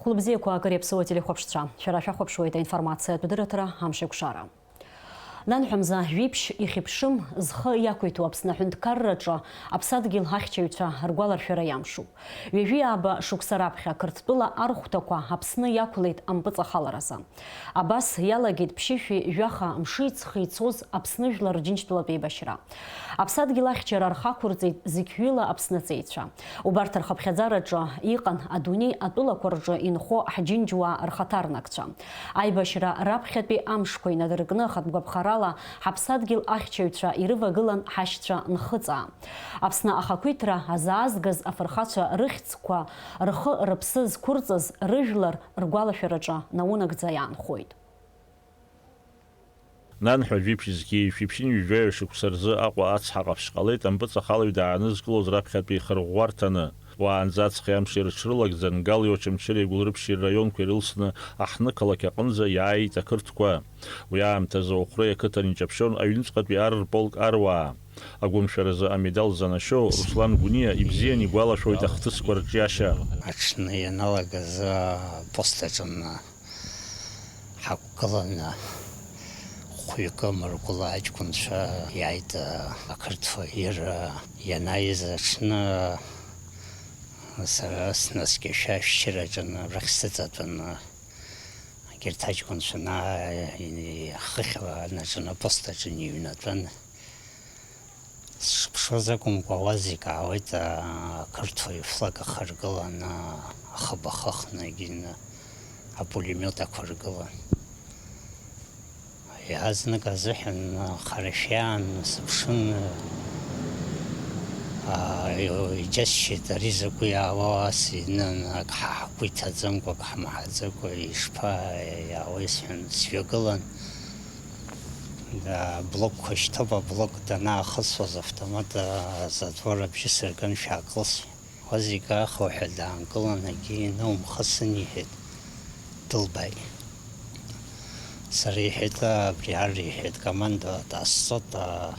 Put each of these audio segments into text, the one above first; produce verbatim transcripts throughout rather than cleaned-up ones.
Хәылбзиақәа акыр иаԥсоу ателехәаԥшцәа, шәара шәахәаԥшуеит аинформациатә дырраҭара Амшеикәшара. Нанҳәа мза жәиԥшь ихьыԥшым зхы иақәиҭу Аԥсны аҳәынҭқарраҿы аԥсадгьыл ахьчаҩцәа ргәаларшәара иамшуп. Ҩажәи ааба шықәса раԥхьа Қырҭтәыла архәҭақәа Аԥсны иақәлеит ампыҵахаларазы. Абас иалагеит ԥшьышәи жәаха мши ҵхи цоз Аԥсны жәлар Рџьынџьтәылатә еибашьра. Аԥсадгьыл ахьчара рхы ақәырҵеит зықьҩыла Аԥсны аҵеицәа. Убарҭ рхыԥхьаӡараҿы иҟан адунеи атәылақәа рҿы инхо ҳџьынџьуаа рхаҭарнакцәа. Аибашьра раԥхьатәи амшқәа инадыркны ахатә гәаԥхарала ҳаԥсадгьыл ахьчаҩцәа ирывагылан ҳашьцәа нхыҵаа. Аԥсны ахақәиҭра азаазгаз афырхацәа рыхьӡқәа рхы-рыԥсы зқәырҵаз рыжәлар ргәалашәараҿы наунагӡа иаанхоит. Нанҳәа жәиԥшь зқьи шәиԥшьынҩажәаҩа шықәса рзы Аҟәа ацҳа ҟаԥшь ҟалеит, ампыҵахалаҩ даанызкылоз раԥхьатәи ихырӷәӷәарҭаны. Уаанӡа аҵхи амши рыҽрылагӡан, Галио Очамчыреи Гәылрыԥшьи рраионқәа ирылсны аҳҭны-қалақь аҟынӡа иааит ақырҭқәа. Уи аамҭазы Охәреи ақыҭан иҷаԥшьон аҩныҵҟатәи ар рполк аруаа. Агәымшәаразы амедал занашьоу Руслан Гәниа ибзиан игәалашәоит ахҭысқәа рҿиашьа. Аҽны ианалагаз апост аҿы ҳақәгыланы, хәҩыкы мыргәыла аҷкәынцәа иааит, ақырҭуа ир ианаиз аҽны, сара снаскьашәа ашәшьыраҿы абрахь сыҵатәаны, егьырҭ аҷкәынцәа на-, ахыхь анаҿын, апост аҿы иныҩнатәан. Сшыԥшуаз акәымкәа, уа зегь аауеит, ақырҭуа ифлаг ахыргыланы, ахыб ахыхны, егьины апулемиот ақәыргылан. Иаразнак азыҳәан, харашәиаан сыԥшын, аа, иџьасшьеит, ари закәи иаауа ас инын, ак ҳа ҳгәы иҭаӡамкәа, ак ҳмаҳаӡакәа, ишԥа иаауеи сҳәан, сҩагылан. Да, аблокқәа шьҭоуп, аблок данаахысуаз, автомат, а, затвор абжьы сырган, шәаакылс. Уа зегь аахо ҳәа даанкылан, егьи инаумхысын, иҳәеит, дылбааит. Сара иҳәеит, абри ар иҳәеит, команда даасҵот, а,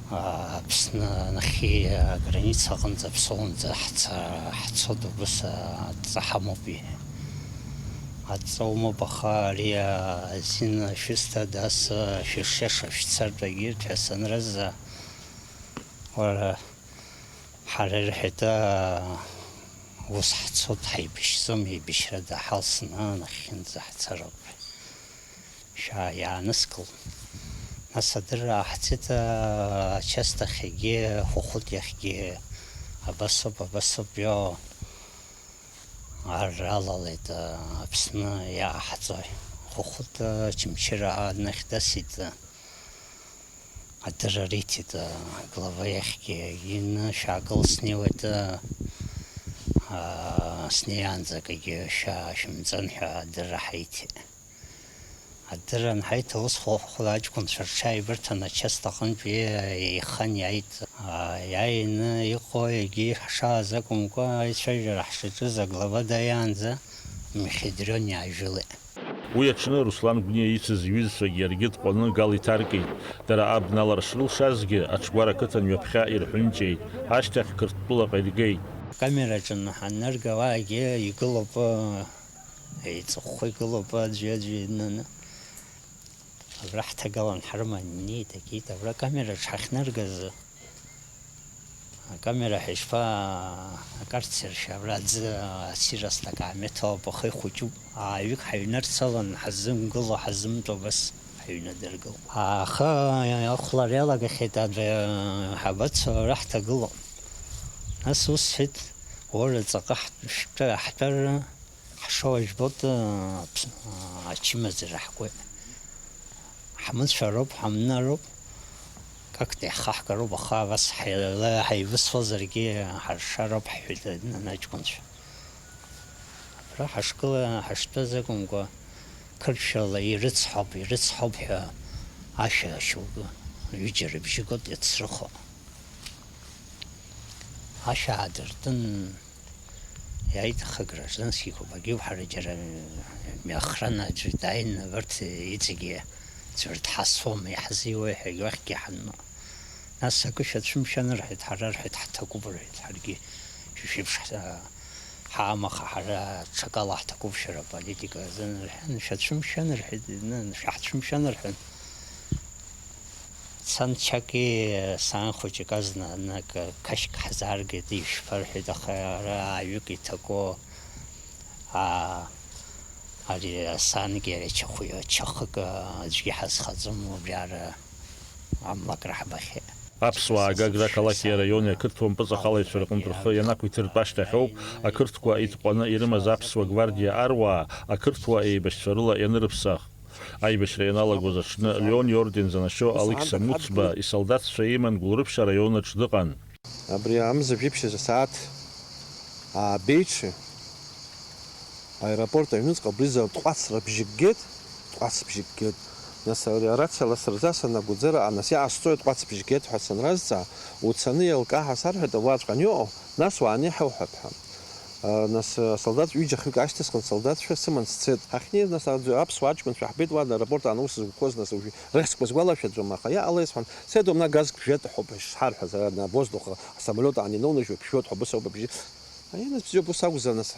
а, Аԥсны нахьхьи аграница аҟынӡа, Аԥсуаанӡа ҳца-, ҳцоит, убыс адҵа ҳамоуп, иҳәеит. Адҵа умоуп, аха ари азин шәысҭа, дас шәышиаша шәцартә агьырҭ ҳәа санрыза, уара, ҳара ирҳәеит, ус ҳцоит, ҳаибашьӡом, еибашьрада ҳалсны нахьхьынӡа ҳцароуп. Шәаа, иааныскыл. Нас адырра ааҳцеит, ачест ахьгьы, Хәыхәыт иахьгьы, абасоуп, абасоуп, ио, ар алалеит, Аԥсны иааҳҵои. Хәыхәыт Очамчыра анахь дасит, адырра риҭеит, аглава иахьгьы, ин, шәаагыл, снеиуеит, а, снеиаанӡа акгьы шәа-, шәымҵан ҳәа адырра ҳаиҭеит. Адырра анҳаиҭа, ус хәыхәла аҷкәынцәа рҽааибырҭан, ачест аҟынтә еихан иааит. Иааины иҟоу егьи ҳшааз акәымкәа, аицәажәара ҳшаҿыз аглава дааиаанӡа Мехедрион иаажәылеит. Уи аҽны Руслан Гәниа ицыз иҩызцәагьы иаргьы дҟәаны Гал иҭаркит. Дара абналара шрылшазгьы, аҽгәара ақыҭан ҩаԥхьа ирҳәынҷеит, ашьҭахь Қырҭтәылаҟа иргеит. Акамераҿы ҳаннаргауагьы игылоуп, еиҵыхәхәа игылоуп аӡәи-аӡәи инаны. Абра ҳҭагалан ҳрыман инеит, агеит, абра акамераҿ ҳахьнаргаз, акамера ҳәа ишԥа, акарцершәа, абра аӡы асирас акаамеҭ ауп, аха ихәыҷуп. Ааҩык ҳаҩнарцалан, ҳазымгыло, ҳазымтәо абас ҳаҩнадыргылт. Аха ахәлара иалагахьеит, аӡәы ҳабацо, абра ҳҭагылоуп. Нас ус сҳәеит, уара ҵаҟа ҳтәы-, шәтәы-, ҳтәар, ҳшоу жәбоит, а, ԥс-, а, ачымазара ҳгәы. Ҳмыцәароуп, ҳамнароуп, как-то иаҳхаҳгароуп, аха абас ҳаила-, ҳаивысуазаргьы ҳаршароуп, ҳҳәеит анаҷкәынцәа. Абра ҳашгыла, ҳаштәаз акәымкәа, қырҭшәала ирыцҳауп, ирыцҳауп ҳәа ашәа ашьоукы ҩыџьа рыбжьы гот иацрыхо. Ашә аадыртын, иааит, аха гражданскиқәа багьоуп, ҳара џьара мҩа охрана аӡәы дааины абарҭ иҵегьы ӡәыр дҳасуама, иаҳзиуеи ҳәа уахьгьы ҳанну. Нас акы шәацәымшәан рҳәеит, ҳара рҳәеит, ҳҭакуп рҳәеит, ҳаргьы шәеиԥш ҳа-, Ҳаамаха ҳара ҽакала ҳҭакуп шәара аполитика азын рҳәан, шәацәымшәан рҳәеит, н-, шәаҳцәымшәан рҳәан. Цан чаки сан хәыҷык азна, нык, қашьк ҳзааргеит, ишәфа рҳәеит, аха ара ааҩык иҭаку, аа, ари асангьы ари ачахәы-, ачахык, аӡәгьы ҳазхаӡом, убри ара амлакра ҳбахьеит. Аԥсуаа Гагра ақалақьи араиони ақырҭуа мпыҵахалаҩцәа рҟынтә рхы ианақәиҭыртә ашьҭахь ауп ақырҭқәа итҟәаны ирымаз аԥсуа гвардиа аруаа ақырҭуа еибашьцәа рыла ианырыԥсах. Аибашьра ианалагоз аҽны Леон иорден занашьоу Алықьса Муцба исолдаҭцәа иман Гәылрыԥшь араионаҿ дыҟан. Абри амза жәиԥшь азы асааҭ аабеиҽы аеропорт аҩныҵҟа абри за тҟәацра бжьык геит, тҟәац бжьык геит. Нас ари арациа ласырза санагәӡыра, нас иаасҵоит тҟәац бжьык геит ҳәа санразҵаа, уцаны еилкаа ҳәа сарҳәеит, ауааҵәҟьа аниоуҟо, нас уааны иҳауҳәап ҳәа. А, нас, а, солдат ҩыџьа хҩык аашьҭысхын, солдатцәа сыман сцеит. Ҳахьнеиз, нас аӡәы аԥсуа аҷкәынцәа ҳбеит, уа аеропорт аус зуқәоз, нас уажәы рыхьӡқәа сгәалашәаӡом, аха иҟалеи сҳәан, сеидуп, наҟ газк ԥжәеит ҳәа шҳарҳәаз, ана воздух асамолиот аан иноунажьуа ԥжәоит ҳәа убыс ауп абжьы. Аиа, нас бзиоуп, ус акәзар, нас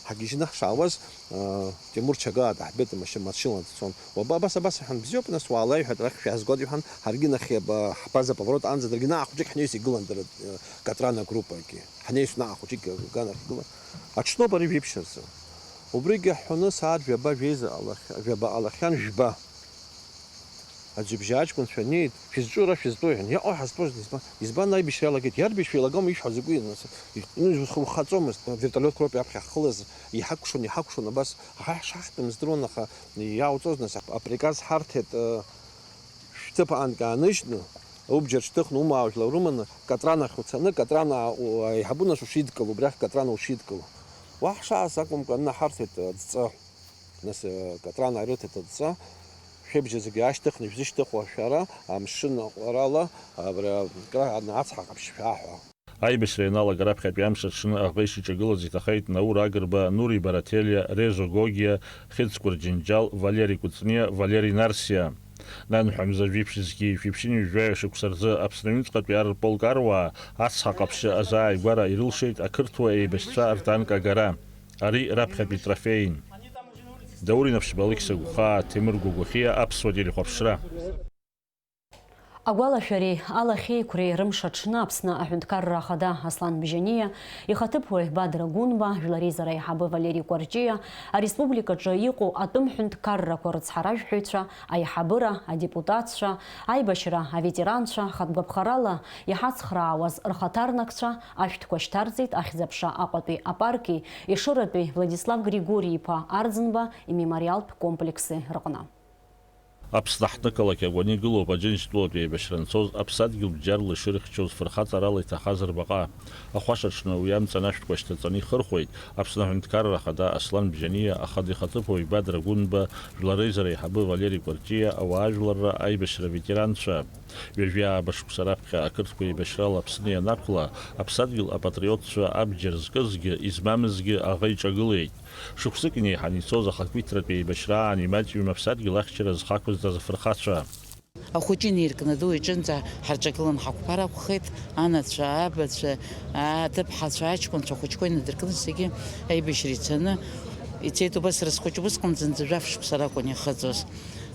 ҳагьежьны ҳшаауаз, а, Тимур Чагаа даҳбеит, машьына, машьынала дцон. Уаба, абас, абас, иҳәан, бзиоуп, нас уаала, иҳәеит, арахь шәаазгоит, иҳәан, ҳаргьы нахьхьи аба, ҳбаза поворот аанӡа даргьы наҟ хәыҷык ҳнеис игылан дара, э, Катран агруппагьы. Ҳнеис наҟ хәыҷык га-, ганахь игылан. Аҽноуп ари жәиԥшь азы. Убригьы ҳҳәоны сааҭ жәаба жәеиза ҟалахьан, жәаба ҟалахьан, жәба. Аӡҩыбжьа аҷкәынцәа неит, шәызҿу ара шәызтәу, иҳәан, иаҟоу ҳазтәоз, избан, избан аибашьра иалагеит, иарбан шәеилагома ишәҳәо закәи, нас, ну, ухаҵомызт, вертолиотқәа роуп иаԥхьа ҳхылаз, иҳакәшон, иҳакәшон абас, ҳа ҳшаҳтәымыз здыруан, аха иаауҵоз, нас, ап-, априказ ҳарҭеит, э, шәҭыԥ аанкьа ааныжьны, убџьар шьҭыхны, умаажәла урыманы, Катран ахь уцаны, Катран аа-, у-, аиҳабы нас ушидкыл, убрахь Катран ушидкыл. Уа ҳшааз акәымкәа, анаҳарҭеит адҵа. Нас, э, Катран аарыҭеит адҵа, шәыбжьазгьы аашьҭыхны шәзышьҭыхуа шәара, амшын аҟәарала, абра акра ацҳа ҟаԥшь шәааҳәа. Аибашьра ианалага раԥхьатәи амш аҽны аӷа ишиҿагылаз иҭахеит Наур Агрба, Нури Барателиа, Резо Гогиа, Хьыҵкәыр Џьынџьал, Валери Кәыҵниа, Валери Нарсиа. Нанҳәа мза жәиԥшь зқьи жәиԥшьынҩажәаҩа шықәса рзы Аԥсны аҩныҵҟатәи ар рполк аруаа ацҳа ҟаԥшьы азааигәара ирылшеит ақырҭуа еибашьцәа ртанк агара. Ари раԥхьатәи трофеин. Даур Инаԥшьба, Алықьса Гәхаа, Ҭемыр Гәагәахиа, Аԥсуа телехәаԥшра. Агәалашәареи алахьеиқәреи рымш аҽны Аԥсны аҳәынҭқарра ахада Аслан Бжьаниа, ихаҭыԥуаҩ Бадра Гәынба, жәлар реизара аиҳабы Валери Кәарҷиа, ареспубликаҿы иҟоу атәым ҳәынҭқаррақәа рыцҳаражәҳәаҩцәа, аиҳабыра, адепутатцәа, аибашьра аветеранцәа, хатә гәаԥхарала иҳацхраауаз рхаҭарнакцәа ашәҭқәа шьҭарҵеит Ахьӡ-аԥша Аҟәатәи апарки Ешыратәи Владислав Григори-иԥа Арӡынба имемориалтә комплекси рҟны. Аԥсны ҳҭнықалақь агәаны игылоуп Аџьынџьтәылатәи аибашьра анцоз аԥсадгьыл бџьарла ишырхьчоз, фырхаҵарала иҭахаз рбаҟа. Ахәашаҽны уи амҵан ашәҭқәа шьҭаҵаны ихырхәеит Аԥсны аҳәынҭқарра ахада Аслан Бжьаниа, ахада ихаҭыԥуаҩ Бадра Гәынба, жәлар реизара аиҳабы Валери Кәарҷиа, ауаажәларра аибашьра аветеранцәа. Ҩажәи ааба шықәса раԥхьа ақырҭқәа еибашьрала Аԥсны ианақәла, аԥсадгьыл апатриотцәа абџьар зкызгьы, измамызгьы аӷа иҿагылеит. Шықәсык инеиҳаны ицоз ахақәиҭратәи еибашьраан имаҷҩым аԥсадгьыл ахьчара зхақәыз дазы афырхацәа. Ахәыҷы инеиркны адау иҿынӡа ҳарҿагылан ҳақәԥар акәхеит, анацәа, абацәа, аҭыԥҳацәа, аҷкәынцәа, ахәыҷқәа инадыркны зегьы аибашьра ицаны ицеит. Убас сара схәыҷ усҟан зынӡа жәаф шықәса ракәын ихыҵуаз.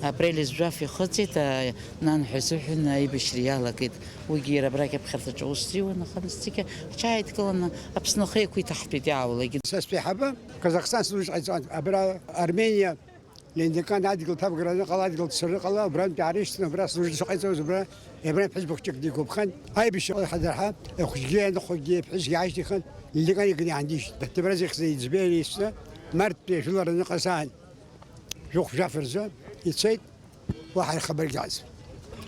Апрель жәаф ихыҵит, а, нанҳәа изыҳәан аибашьра иалагеит. Уигьы иара абрахь аԥхьарҭаҿы аус зиуан, аха нас зегьы ҳҽааидкыланы Аԥсны ахы еиқәиҭаҳтәит иааулагьы. Са стәеиҳабы Казахстан служит ҟаиҵон, абра Армениа Ленинград адгьыл ҭабгара аныҟала, адгьыл ццарныҟала, убрантәи аарышьҭны, абра служит шыҟаиҵоз, убра, абра ԥҳәызба хәҷык дигәаԥхан, аибашьра ҳадырҳа, ахәыҷгьы, аныхәыҷгьы, аԥҳәысгьы аашьҭихын, Ленинград иганы иаандижьит. Ҭебра зехьӡа иӡбеи иаҩсны, марттәи ажәылара аныҟазаан, жәохә-жәаф рзы ицеит, уаҳа рхабаргьы ыҟаӡам.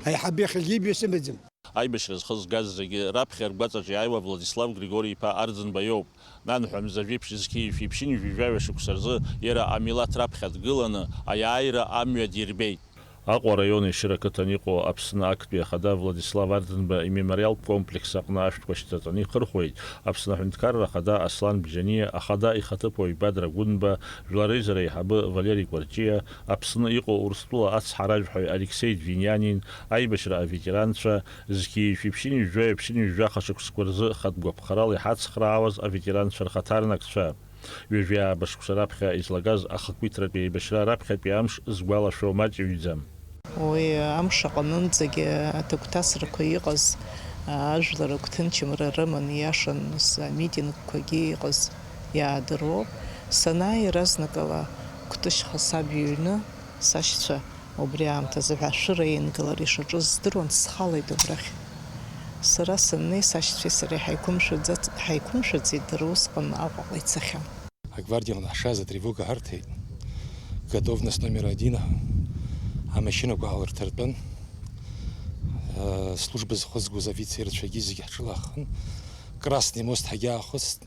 Аиҳабы иахьагьы ибҩа сымаӡам. Аибашьра зхызгаз зегьы раԥхьа ргәаҵаҿ иааиуа Владислав Григори-иԥа Арӡынба иоуп. Нанҳәа мза жәиԥшь зқьи жәиԥшьынҩажәи жәаҩа шықәса рзы иара амилаҭ раԥхьа дгыланы аиааира амҩа дирбеит. Аҟәа араион Ешыра ақыҭан иҟоу Аԥсны актәи ахада Владислав Арӡынба имемориалтә комплекс аҟны ашәҭқәа шьҭаҵаны ихырхәеит Аԥсны аҳәынҭқарра ахада Аслан Бжьаниа, ахада ихаҭыԥуаҩ Бадра Гәынба, жәлар реизара аиҳабы Валери Кәарҷиа, Аԥсны иҟоу Урыстәыла ацҳаражәҳәаҩ Алексеи Двинианин, аибашьра аветеранцәа, зқьи жәиԥшьынҩажәи жәаҩа ԥшьынҩажәи жәаха шықәсқәа рзы хатә гәаԥхарала иҳацхраауаз аветеранцәа рхаҭарнакцәа. Ҩажәи ааба шықәса раԥхьа излагаз ахақәиҭратәи аибашьра раԥхьатәи амш згәалашәо маҷҩӡам. Уи амш аҟынынӡагьы аҭыгәҭасрақәа иҟаз, ажәлар агәҭынчымра рыман, ииашаныс, амитингқәагьы иҟаз иаадыруоуп. Санааи, иаразнакала Кәтышьха саб иҩны сашьцәа убри аамҭазы ҳәа ашәыра еингалар ишаҿыз здыруан, схалеит убрахь. Сара саннеи, сашьцәеи сареи ҳаиқәымшәаӡац-, ҳаиқәымшәаӡеит, дара усҟан Аҟәаҟа ицахьан. Агвардиа ҳшаз атревога ҳарҭеит. Готовность номер один. Амашьынақәа аалырҭартәын. Служба зхызгоз афицерцәагьы зегьы ҳҿылаахын. Красный мост ҳагьаахыст.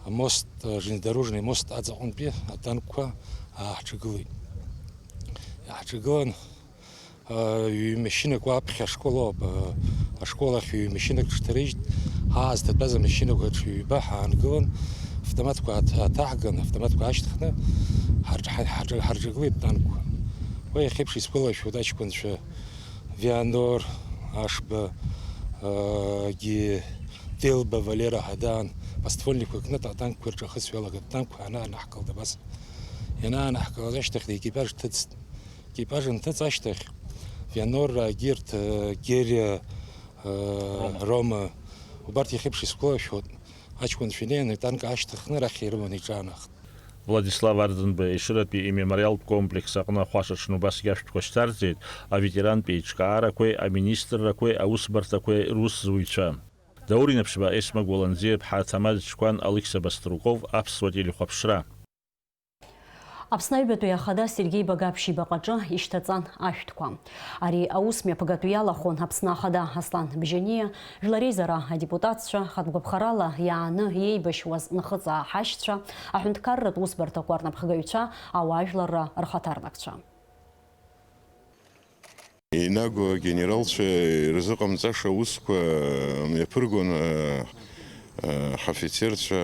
Амост, железнодорожный мост аҵаҟынтәи атанкқәа ааҳҿагылеит. Иааҳҿагылан, ҩ-машьынак уаԥхьа ашкол ауп, ашкол ахь ҩ-машьынак ҿҭарыжьт, ҳаазҭатәаз амашьынақәа ҽа ҩба ҳаангылан, автоматқәа аҭ-, аҭаҳган, автоматқәа аашьҭхны ҳарҿ-, ҳарҿ-, ҳарҿагылеит танкқәа. Уи иахьеиԥш исгәалашәоит аҷкәынцәа Вианор, Ашба, егьи Делба Валера ҳәа даан, подствольникқәа кны атанкқәа рҿы ахысҩ иалагеит, атанкқәа анаанаҳкылт абас. Ианаанаҳкылаз ашьҭахь екипаж ҭыҵт. Екипаж анҭыҵ ашьҭахь, Вианорраагьы ирҭ, Гериа, Рома. Рома, убарҭ иахьеиԥш исгәалашәоит, аҷкәынцәа инеины атанк аашьҭыхны арахь ирыманы иҿаанахт. Владислав Арӡынба Ешыратәи имемориалтә комплекс аҟны ахәашаҽны убасгьы ашәҭқәа шьҭарҵеит аветерантә еиҿкаарақәеи аминистррақәеи аусбарҭақәеи русзуҩцәа. Даур Инаԥшьба, Есма Гәаланӡиаԥҳа, Ҭамаз Чқәан, Алықьса Баструков, Аԥсуа телехәаԥшра. Аԥсны Аҩбатәи Ахада Сергеи Багаԥшь ибаҟаҿы ишьҭаҵан ашәҭқәа. Ари аус мҩаԥгатәы иалахәын Аԥсны Ахада Аслан Бжьаниа, Жәлар Реизара адепутатцәа, хатә гәаԥхарала иааны иеибашьуаз нхыҵаа ҳашьцәа, аҳәынҭқарратә усбарҭақәа рнапхгаҩцәа, ауаажәларра рхаҭарнакцәа. Инаго агенералцәа ирзыҟамҵаша аусқәа мҩаԥыргон, ҳафицерцәа,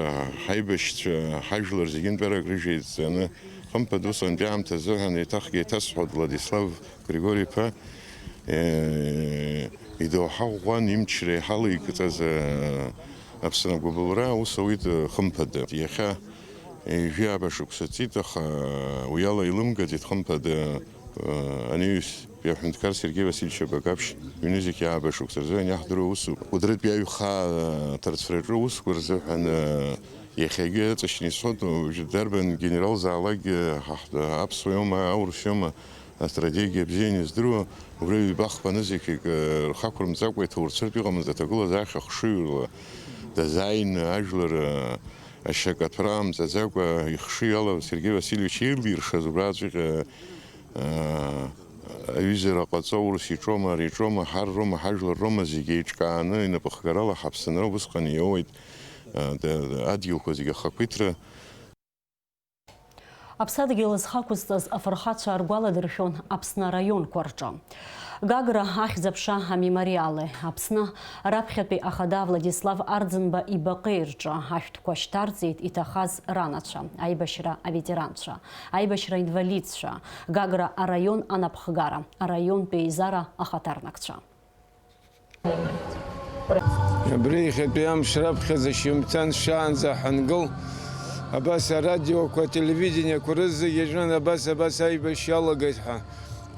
ҳаибашьцәа, ҳажәлар зегьынтәарак рыжьеидҵаны, хымԥада усҟантәи аамҭа азыҳәан еиҭахгьы еиҭасҳәоит Владислав Григори-иԥа, идоуҳа ӷәӷәан имчра иҳалеигӡаз Аԥсны агәыбылра аус ауит, хымԥада. Иахьа ҩажәи ааба шықәса ҵит, аха уи ала илымгаӡеит, хымԥада, анаҩстәи аҳәынҭқар Сергеи Васильевич Багаԥшь ҩнызқь ааба шықәса рзы ианиаҳдыруа усуп. Кәыдрытәи аҩхаа аҭарцәраҿы аусқәа рзыҳәан иахьагьы ыҵшьны исҳәоит, уажәы дарбан генералзаалакгьы ҳа-, ҳа-, аԥсуа иоума, аурыс иоума, астратегиа бзианы издыруа, убри ҩба-хԥа нызқьҩык, э, рхы ақәырмҵакәа иҭаурцыртә иҟамызт аҭагылазаашьа хшыҩрала дазааины ажәлар, э, ашьакаҭәара амҵаӡакәа ихшыҩ ала Сергеи Васильевич илиршаз убраҵәҟьа, э, аҩызара ҟаҵо, аурыс иҿоума, ари иҿоума, ҳар роума, ҳажәлар роума, зегьы еиҿкааны инапыхгарала ҳаԥсынра усҟан иоуеит, э, д-, адгьылқәа зегьы ахақәиҭра. Аԥсадгьыл зхақәызҵаз афырхацәа ргәаладыршәон Аԥсны араионқәа рҿы. Гагра ахьӡ-аԥша амемориали, Аԥсны раԥхьатәи ахада Владислав Арӡынба ибаҟеи рҿы ашәҭқәа шьҭарҵеит иҭахаз ранацәа, аибашьра аветеранцәа, аибашьра инвалидцәа, Гагра араион анапхгара, араионтә еизара ахаҭарнакцәа. Абри иахьатәи амш раԥхьаӡа шьыжьымҭан шаанӡа ҳангыл, абас арадиоқәа, ателевидениеқәа рызегьы ижәын, абас, абас аибашьра иалагеит ҳәа.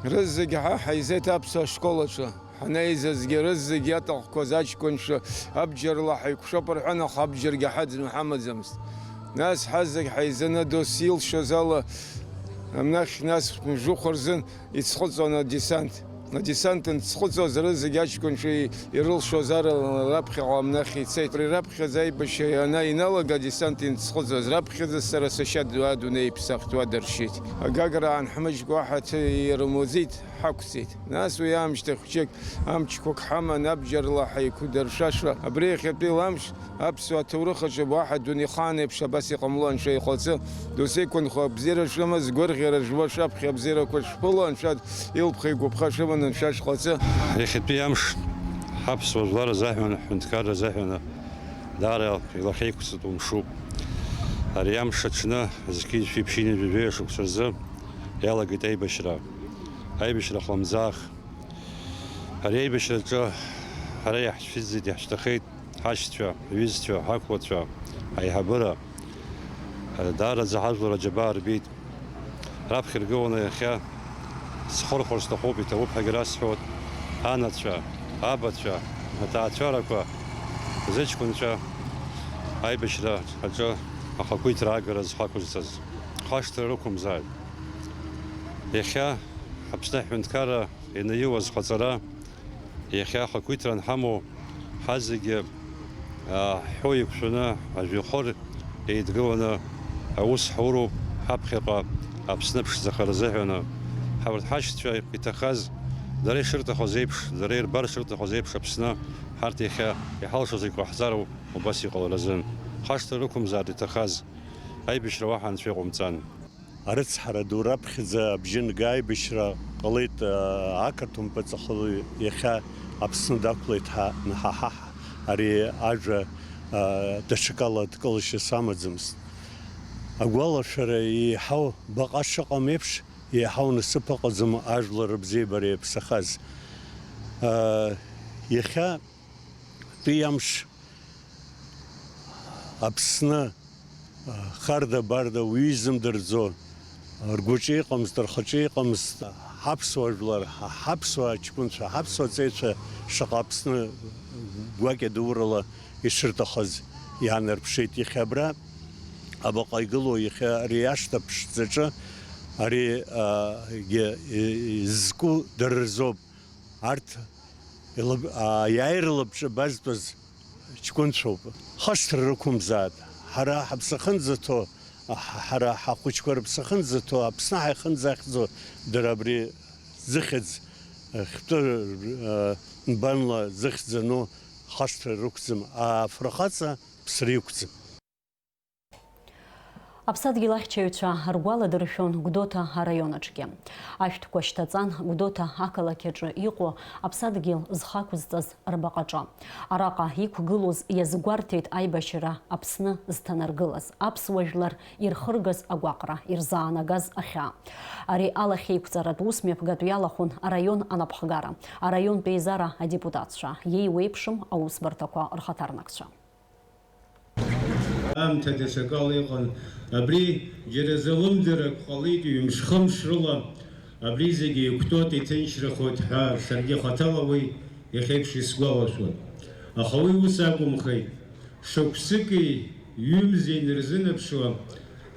Рызегьы ҳа ҳаизеит аԥсуа школ аҿы. Ҳанеизазгьы рызегьы иаҭахқәаз аҷкәынцәа абџьарла ҳаиқәшәап рҳәан, аха абџьаргьы ҳаӡны ҳамаӡамызт. Нас ҳазегь ҳаизаны, дос илшоз ала, амнахь нас мжәыхәа рзын Ицхыҵуан адесант. Адесант анцхыҵуаз, рызегь аҷкәынцәа ирылшоз ара раԥхьаҟа амнахь ицеит. Абри раԥхьаӡа аибашьра иана-, иналага адесант инцхыҵуаз, раԥхьаӡа сара сашьа ду-, адунеи иԥсахт, уа дыршьит. Агагра аанҳмыжькәа уаҳа ҭы-, ирымуӡеит, ҳақәҵит. Нас уи аамышьҭахь хәҷык амчқәак ҳаман, абџьарла ҳаиқәдыршәаша. Абри иахьатәи ламш Аԥсуа ҭоурых аҿы уаҳа дунеихаан еиԥш абас иҟамло анцәа иҟаҵы, досеиқәынхо абзиара шәымаз, гәырӷьара жәбо шәаԥхьа абзиарақәа шәԥыло анцәа илԥха игәаԥха шәыманы анцәа шәҟаҵы. Иахьатәи амш ҳаԥсуа жәлар азыҳәан, ҳҳәынҭқарра азыҳәан даара илахьеиқәҵатәу мшуп. Ари амш аҽны, зқьи жәшәи ԥшьынҩажәи жәаҩа шықәса рзы иалагеит аибашьра. Аибашьра хлымӡаах. Ари аибашьраҿы ҳара иаҳцәыӡӡеит, иаҳшьҭахеит ҳашьцәа, ҳҩызцәа, ҳақәлацәа, аиҳабыра. Даараӡа ҳажәлар аџьабаа рбеит. Раԥхьа иргыланы иахьа схырхәар сҭахуп, иҭабуп ҳәагьы расҳәоит. Анацәа, абацәа, аҭаацәарақәа, зыҷкәынцәа аибашьра аҿы ахақәиҭра агара зхақәызҵаз. Хашҭра рықәымзааит. Иахьа Аԥсны аҳәынҭқарра инаиуаз ҟаҵара, иахьа ахақәиҭра анҳамоу, ҳазегьы, аа, ҳҳәо еиқәшәаны, ажәҩахыр еидгыланы аус ҳауроуп, ҳаԥхьаҟа Аԥсны ԥшӡахара азыҳәаны. Ҳа урҭ ҳашьцәа иҭахаз, дара ишырҭахыз еиԥш, дара ирбар шырҭахыз еиԥш Аԥсны, ҳарҭ иахьа иҳалшоз иҟаҳҵароуп убас иҟаларазын. Хашҭра рықәымзааит иҭахаз, аибашьра уаҳа анцәа иҟоумҵан. Арыцҳара ду раԥхьаӡа абжьы нга аибашьра ҟалеит, аа, ақырҭуа мпыҵахалаҩ иахьа Аԥсны дақәлеит ҳәа анҳаҳаҳа, ари ажәа, аа, даҽакала дкылашьас амаӡамызт. Агәалашәара еиҳау баҟа шыҟам еиԥш, еиҳау насыԥ ыҟаӡам ажәлар рыбзиабара иаԥсахаз. Иахьа тәи амш Аԥсны, харда-барда уаҩы изымдырӡо, ргәаҿы иҟамызт, рхаҿы иҟамызт, ҳаԥсуа жәлар, ҳа-, ҳаԥсуа ҷкәынцәа, ҳаԥсуа ҵеицәа шаҟа Аԥсны гәакьа дурала ишырҭахыз иаанарԥшит. Иахьа абра абаҟа игылоу, иахьа ари ашҭа ԥшӡаҿы ари, а, гьы, и-, изку дара рзоуп. Арҭ илаб-, аиааира лабҿабазтәыз ҷкәынцәоуп. Хашҭра рықәымзааит. Ҳара ҳаԥсы ахьынӡаҭоу, ҳ-, ҳара ҳахәыҷқәа рыԥсы ахьынӡаҭоу, Аԥсны ҳаихынӡахьӡо дара абри зыхьӡ, хьтәы, нбанла зыхьӡ ану хашҭра рықәӡам, афырхаҵа ԥсра иқәӡам. Аԥсадгьыл ахьчаҩцәа ргәаладыршәон Гәдоуҭа араион аҿгьы. Ашәҭқәа шьҭаҵан Гәдоуҭа ақалақь аҿы иҟоу аԥсадгьыл зхы ақәызҵаз рбаҟаҿы. Араҟа иқәгылоз иазгәарҭеит аибашьра Аԥсны зҭанаргылаз, аԥсуа жәлар ирхыргаз агәаҟра, ирзаанагаз ахьаа. Ари алахьеиқәҵаратә усмҩаԥгатә иалахәын араион анапхгара, араионтә еизара адепутатцәа, иеиуеиԥшым аусбарҭақәа рхаҭарнакцәа. Аамҭа даҽакала иҟан. Абри џьара залымдарак ҟалеит, ҩымш-хымш рыла абри зегьы еиқәтәоит, иҭынчрахоит ҳәа саргьы хаҭала уи иахьеиԥш исгәалашәоит. Аха уи ус акәымхеит. Шықәсыки ҩымзи инарзынаԥшуа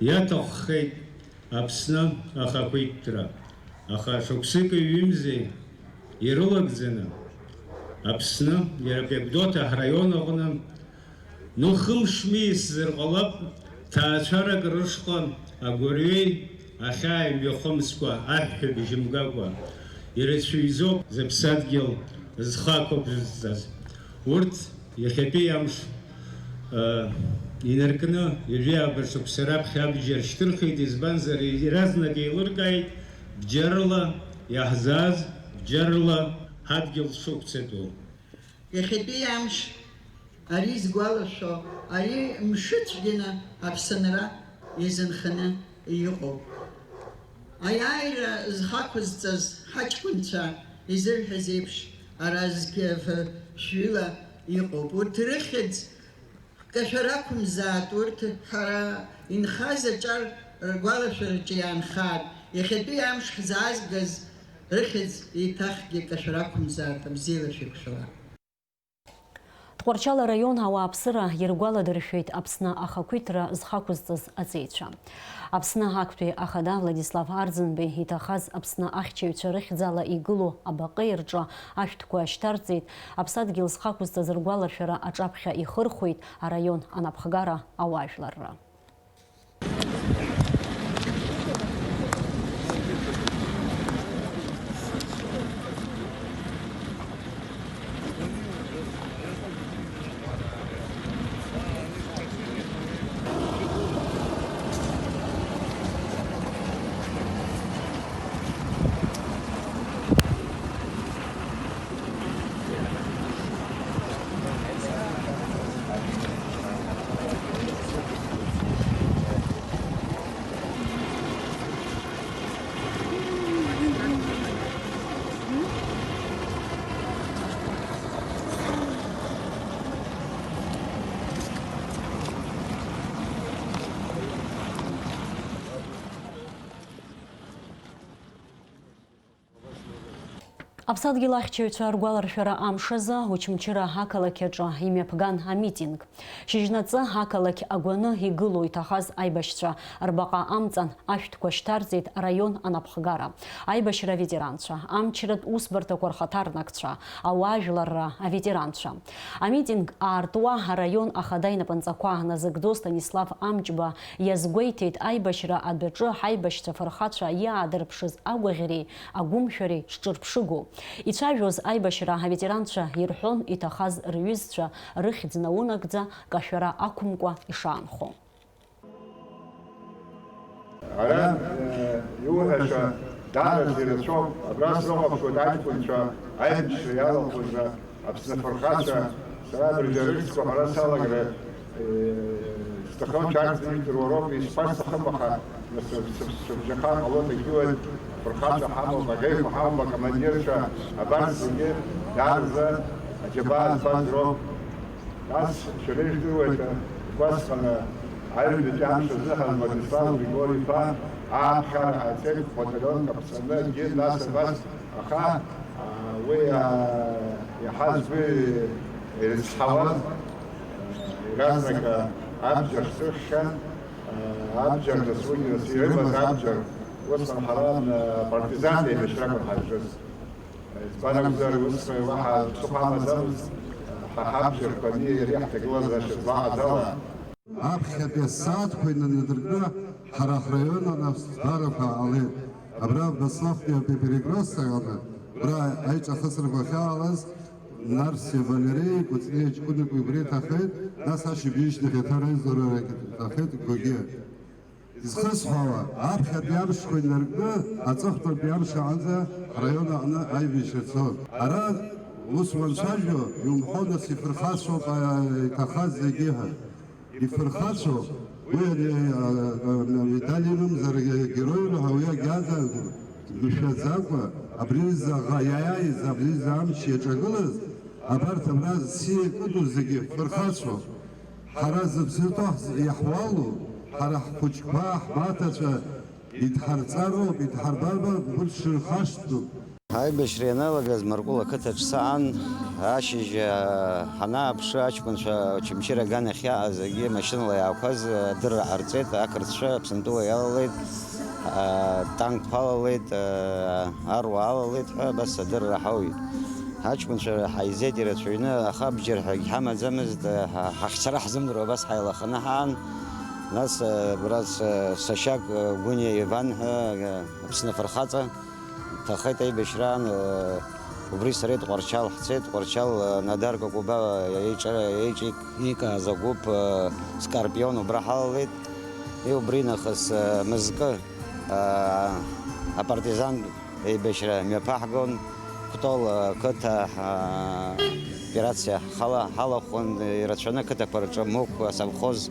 иаҭаххеит Аԥсны ахақәиҭтәра, аха шықәсыки ҩымзи ирылагӡаны Аԥсны, иара Гәдоуҭа ҳраион аҟны, ну, хымш-миес зар ҟалап, ҭаацәарак рышҟа агәырҩеи ахьааи мҩахымскәа, аҳәҳәабжь мгакәа, ирацәаҩӡоуп зыԥсадгьыл зхы ақәызҵаз. Урҭ Иахьатәи амш, э, инаркны ҩажәи ааба шықәса раԥхьа абџьар шьҭырхит, избанзар, иаразнак еилыркааит, бџьарла иаҳзааз, бџьарла ҳадгьыл шықәҵатәу. Иахьатәи амш, ари згәалашәо, ари мшыцәгьаны Аԥсынра иазынханы иҟоуп. Аиааира зхы ақәызҵаз ҳаҷкәынцәа изырҳәаз еиԥш, ара зқьы-ф-, шәҩыла иҟоуп. Урҭ рыхьӡ кашәар ақәымзаат, урҭ ҳара инхаз аҿар ргәалашәараҿы иаанхааит. Иахьатәи амш ҳзаазгаз рыхьӡ еиҭахгьы кашәар ақәымзаат, абзиала шәеиқәшәала. Тҟәарчал араион ауааԥсыра иргәаладыршәеит Аԥсны ахақәиҭра зхы ақәызҵаз аҵеицәа. Аԥсны актәи ахада Владислав Арӡынбеи иҭахаз Аԥсны ахьчаҩцәа рыхьӡала игылоу абаҟеи рҿы ашәҭқәа шьҭарҵеит, аԥсадгьыл зхы ақәызҵаз ргәаларшәара аҿаԥхьа ихырхәеит араион анапхгара ауаажәларра. Аԥсадгьыл ахьчаҩцәа ргәаларшәара амш азы Очамчыра ақалақь аҿы имҩаԥган амитинг. Шьыжьнаҵы ақалақь агәаны игылоу иҭахаз аибашьцәа рбаҟа амҵан ашәҭқәа шьҭарҵеит араион анапхгара, аибашьра аветеранцәа, амчратә усбарҭақәа рхаҭарнакцәа, ауаажәларра аветеранцәа. Амитинг аартуа араион ахада инапынҵақәа назыгӡо Станислав Амҷба иазгәеиҭеит аибашьра адәаҿы ҳаибашьцәа фырхацәа иаадырԥшыз агәаӷьреи агәымшәареи шҿырԥшыгоу. Ицәажәоз аибашьра аветеранцәа ирҳәон иҭахаз рҩызцәа рыхьӡ наунагӡа кашәара ақәымкәа ишаанхо. Ара, э, иуҳәаша даараӡа ирацәоуп. Абра срыхәаԥшуеит аҷкәынцәа, аибашьра иалахәыз Аԥсны афырхацәа. Сара абыржәы рыхьӡқәа ҳәара салагар, э, сҭахым, шәарҭ зегьы жәдыруа роуп, исҳәар сҭахым, аха сыбжьаха ҟалоит, егьиуеит, афырхацәа ҳамоуп, аӷьеҩқәа ҳамоуп, акомандирцәа, абарҭ зегьы даараӡа аџьабаа збаз роуп. Нас шәара ижәдыруеит, убасҟан аҩбатәи амш азыҳәан Владислав Григори-иԥа ааԥхьара ҟаиҵеит, батальонк аԥҵаны, егьи нас абас, аха, а, уи, а, иаҳа згәы ирыцҳауаз, иаразнак, а, абџьар сыхьхьан, а, абџьар нас уигьы нас ирымаз абџьар, усҟан ҳара, а, партизантә еибашьракәын ҳазҿыз. Избан акәзар, ус уаҳа ԥсыхәа амаӡамызт, ҳа ҳабџьарқәа ани иареи ҳҭагылазаашьа злаҟаз ала. Аԥхьатәи асааҭқәа инанадыркны, ҳара ҳраион анаԥсҭбарақәа ҟалеит. Абра Баслахәтәи апеперегросс аҟны, абра аиҿахысрақәа ахьаалаз, Нарсиа Валери, Кәыҵниа ҷкәынаки убри иҭахеит, нас ашьыбжьышьҭахь аҭара изларарагь иҭахеит, Гогиа. Изхысҳәаауа, аԥхьатәи амшқәа инаркны, аҵыхәтәантәи амш аҟынӡа ҳраион аҟны аибашьра цон. Ара ус уанцәажәо, иумҳәо, нас, ифырхацәоуп, а, иҭахаз зегьы ҳәа. Ифырхацәоуп, уи ани, а, а, амедаль имамзар, героироу ҳәа уи агьаҵанакуам, дмышәаӡакәа, абри заҟа иааиз, абри за амч иаҿагылаз, абарҭ абра зсиа кыду зегьы фырхацәоуп. Ҳара зыԥсы ҭоу ҳз-, иаҳуалу, ҳара ҳхәыҷқәа, ҳмаҭацәа идҳарҵароуп, идҳарбарбароуп, урҭ шырхашҭтәу. Аибашьра ианалагаз Маркул ақыҭаҿ саан, ашьыжь, аа, ҳанааԥшы, аҷкәынцәа Очамчыра аганахь иааз зегьы машьынала иаақәаз адырра ҟарҵеит, ақырҭцәа Аԥсынтәыла иалалеит, аа, танкқәа алалеит, аа, аруаа алалеит ҳәа абас адырра ҳауит. Ҳаҷкәынцәа ҳаизеит ирацәаҩны, аха абџьар ҳәагь ҳамаӡамызт, ҳа-, ҳахьцара ҳзымдыруа абас ҳаилаханы ҳаан. Нас, э, абра с-, сашьак, э, Гәыниа Иван ҳәа, э, Аԥсны афырхаҵа дҭахеит аибашьраан, э, убри сареи Тҟәарчал ҳцеит, Тҟәарчал, э, Надар Какәыба еиҿа-, еиҿикааз агәыԥ, э, Скорпион убра ҳалалеит. И убри нахыс, э, мызкы, э, апартизан Еибашьра мҩаԥаҳгон, Кәтол ақыҭа, ҳа, операциа ҳала-, ҳалахәын, ирацәаны ақыҭақәа рҿы Мықә, асовхоз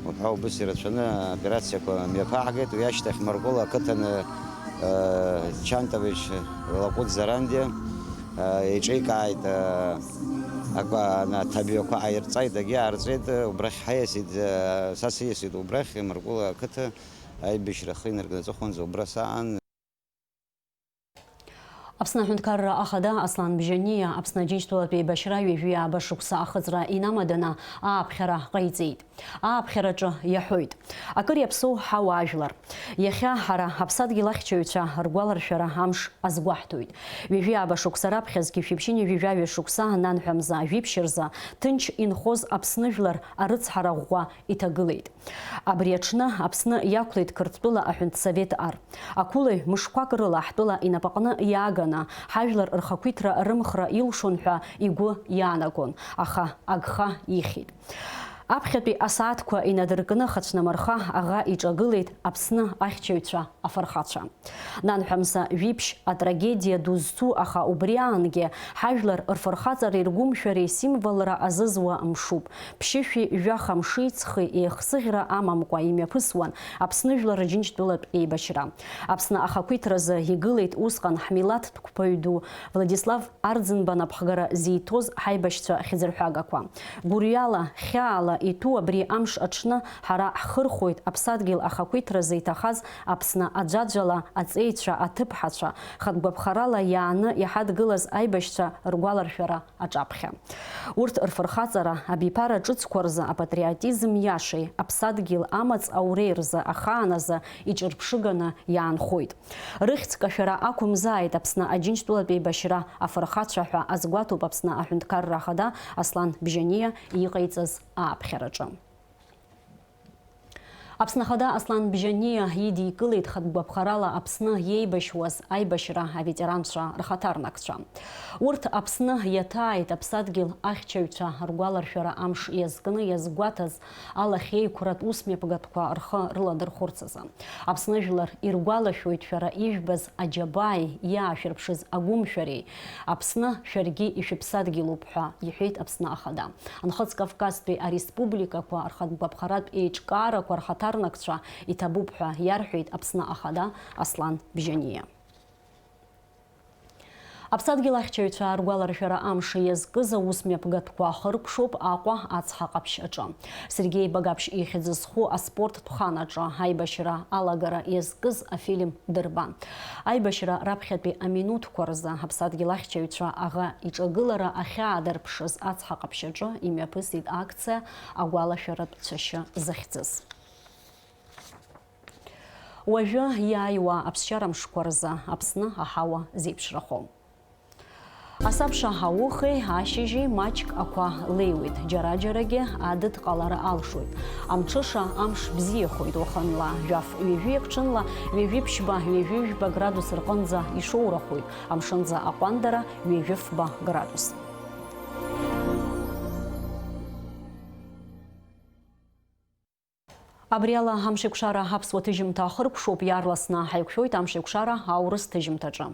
уҳәа убыс ирацәаны аоперациақәа мҩаԥаҳгеит. Уи ашьҭахь Маркул ақыҭаны, э, Чантович Лакәыт Зарандиа, э, еиҿикааит, э, акәа-, ана-, аҭабҩақәа ааирҵаит, агьи аарҵеит, убрахь ҳаиасит, э, са сиасит убрахь, Маркул ақыҭа аибашьра ахы инаркны аҵыхәанӡа убра саан. Аԥсны Аҳәынҭқарра Ахада Аслан Бжьаниа Аԥсны Аџьынџьтәылатә еибашьра ҩажәи ааба шықәса ахыҵра инамаданы ааԥхьара ҟаиҵеит. Ааԥхьараҿы иаҳәоит, акыр иаԥсоу ҳауаажәлар. Иахьа ҳара Аԥсадгьыл ахьчаҩцәа ргәаларшәара амш азгәаҳҭоит. Ҩажәи ааба шықәса раԥхьа зқьи жәшәи ԥшьынҩажәи жәаҩа шықәса, нанҳәа мза жәиԥшь рзы ҭынч инхоз Аԥсны жәлар арыцҳара ӷәӷәа иҭагылеит. Абри аҽны Аԥсны иақәлеит Қырҭтәыла аҳәынҭсовет ар. Ақәылаҩ мышқәак рыла ҳтәыла инапаҟны иааганы, ҳажәлар рхақәиҭра рымхра илшон ҳәа игәы иаанагон, аха агха ихьит. Аԥхьатәи асааҭқәа инадыркны хацәнамырха аӷа иҿагылеит Аԥсны ахьчаҩцәа афырхацәа. Нанҳәа мза жәиԥшь атрагедиа ду зцу, аха убри аангьы ҳажәлар рфырхаҵареи ргәымшәареи символра азызуа мшуп. Ԥшьышәи жәаха мши ҵхи еихсыӷьра амамкәа имҩаԥысуан Аԥсны Жәлар Рџьынџьтәылатә еибашьра. Аԥсны ахақәиҭразы игылеит усҟан ҳмилаҭтә қәԥаҩ ду Владислав Арӡынба напхгара зиҭоз ҳаибашьцәа хьӡырҳәагақәа. Гәырҩала, хьаала Иҭәу абри амш аҽны ҳара ҳхырхәоит аԥсадгьыл ахақәиҭразы иҭахаз Аԥсны аӡәаӡәала аҵеицәа, аҭыԥҳацәа, хатә гәаԥхарала иааны иҳадгылаз аибашьцәа ргәаларшәара аҿаԥхьа. Урҭ рфырхаҵара абиԥара ҿыцқәа рзы апатриотизм иашеи аԥсадгьыл амаҵ ауреи рзы ахааназы иҿырԥшыганы иаанхоит. Рыхьӡ кашәара ақәымзааит Аԥсны Аџьынџьтәылатә еибашьра афырхацәа ҳәа азгәаҭоуп Аԥсны Аҳәынҭқарра Ахада Аслан Бжьаниа иҟаиҵаз ааԥхьараҿы. Аԥсны Ахада Аслан Бжьаниа идикылеит хатә гәаԥхарала Аԥсны иеибашьуаз аибашьра аветеранцәа рхаҭарнакцәа. Урҭ Аԥсны иаҭааит аԥсадгьыл ахьчаҩцәа ргәаларшәара амш иазкны иазгәаҭаз алахьеиқәратә усмҩаԥгатәқәа рхы рыладырхәырц азы. Аԥсны жәлар иргәалашәоит шәара ижәбаз аџьабааи иаашәырԥшыз агәымшәареи. Аԥсны шәаргьы ишәыԥсадгьылуп ҳәа иҳәеит Аԥсны Ахада. Нхыҵ Кавказтәи ареспубликақәа рхатә гәаԥхаратә еиҿкаарақәа рхаҭарнакцәа иҭабуп ҳәа иарҳәеит Аԥсны Ахада Аслан Бжьаниа. Аԥсадгьыл ахьчаҩцәа ргәаларшәара амш иазкыз аус мҩаԥгатәқәа ахыркәшоуп Аҟәа ацҳа ҟаԥшь аҿы. Сергеи Багаԥшь ихьӡ зху аспорттә хан аҿы аибашьра алагара иазкыз афильм дырбан. Аибашьра раԥхьатәи аминуҭқәа рзы Аԥсадгьыл ахьчаҩцәа аӷа иҿагылара ахьаадырԥшыз ацҳа ҟаԥшь аҿы имҩаԥысит акциа агәалашәаратә цәашьы захьӡыз. Уажәы иааиуа аԥсшьара мшқәа рзы Аԥсны аҳауа зеиԥшрахо. Асабша аухеи ашьыжьи маҷк ақәа леиуеит, џьара-џьарагьы адыд ҟалар алшоит. Амҽыша амш бзиахоит, уахынла жәаф ҩажәи ҽынла ҩажәи ԥшьба, ҩажәи жәба градус рҟынӡа ишоурахоит, амшынӡа аҟәандара ҩажәи фба градус. Абри ала амшеикәшара аԥсуа ҭыжьымҭа ахыркәшоуп, иаарласны ҳаиқәшәоит амшеикәшара аурыс ҭыжьымҭаҿы.